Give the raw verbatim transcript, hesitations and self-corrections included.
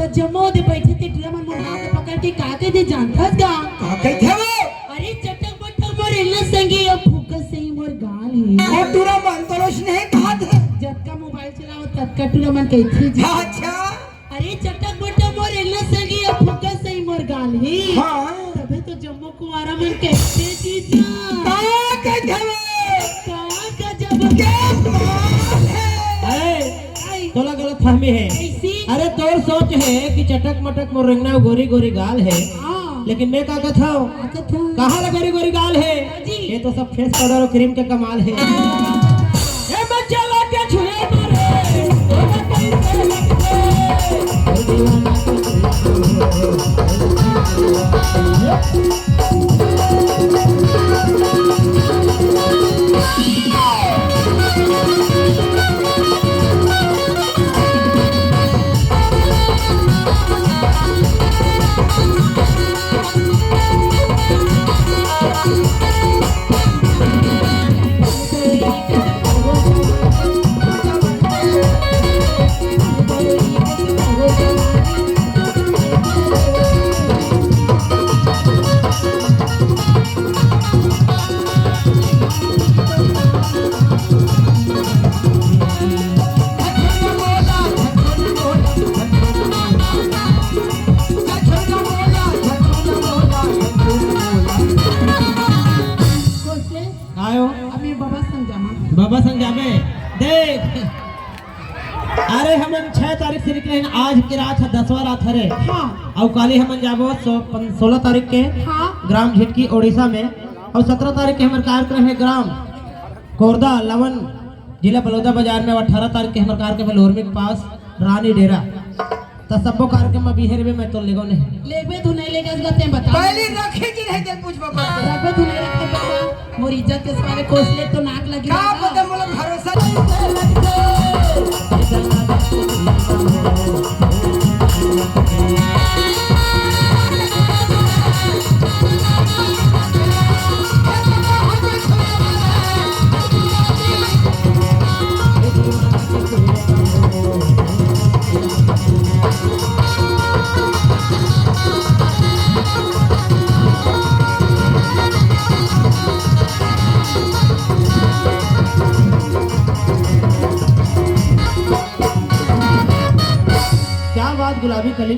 जम्मो दे बैठे ते टूरा मन मोर हाथ पकड़ के का कहिथे जानथस का? का कहिथे वो? अरे चटक मटक मोर रेंगना संगी, अब फूकस सही मोर गाल हे। वो टूरा मन तो रोज नहीं कहा थे। जतका मोबाइल चलाओ ततका टूरा मन कहिथे जी। हाँ, अच्छा। अरे चटक मटक मोर रेंगना संगी, अब फूकस सही मोर गाल हे। हाँ। तभे तो जम्मो कुंवारा मन कहिथे जीजा। का कहिथे वो? का गजब। क्या बात है? अरे, आई। तोला गलत फहमी हे। कैसी? अरे तोर सोच हे कि चटक मटक मोर रेंगना गोरी गोरी गाल हे। हाँ। लेकिन मैं का कथव? का कथव? कहाँ ले गोरी गोरी गाल हे? हाँ जी। ये तो सब फेस पाउडर अउ क्रीम के कमाल हे। ए बच्चा लाके छुए मारे, तोरा कैसे लगथे? कोसले, आयो। अभी बाबा संग जामा। बाबा संग जाबे। देख। अरे हमन छह तारीख से निकले हन, आज के रात ह दसवाँ रात हरे। हाँ। अउ काली हमन जाबो सो-, पन-, सोलह तारीख के हाँ। ग्राम झिटकी उड़ीसा में। अउ सत्रह तारीख के हमर कार्यक्रम हे ग्राम कोरदा लवन, जिला बलौदा बाजार में। अउ अठारह तारीख के हमर कार्यक्रम हे लोरमी के पास रानी डेरा। त सब्बो कार्यक्रम में बिहेर में मैं तो लेगो नहीं। लेबे तू नहीं लेगे, इसका तें बता। पहली रखे कि नहीं दे पूछ बाबा। रखबे तू नहीं रखे बाबा। मोर इज्जत के सवाल हे, कोसले तो नाक लगी का रहेगा। पता मोला भरोसा नहीं। क्या बात गुलाबी कली।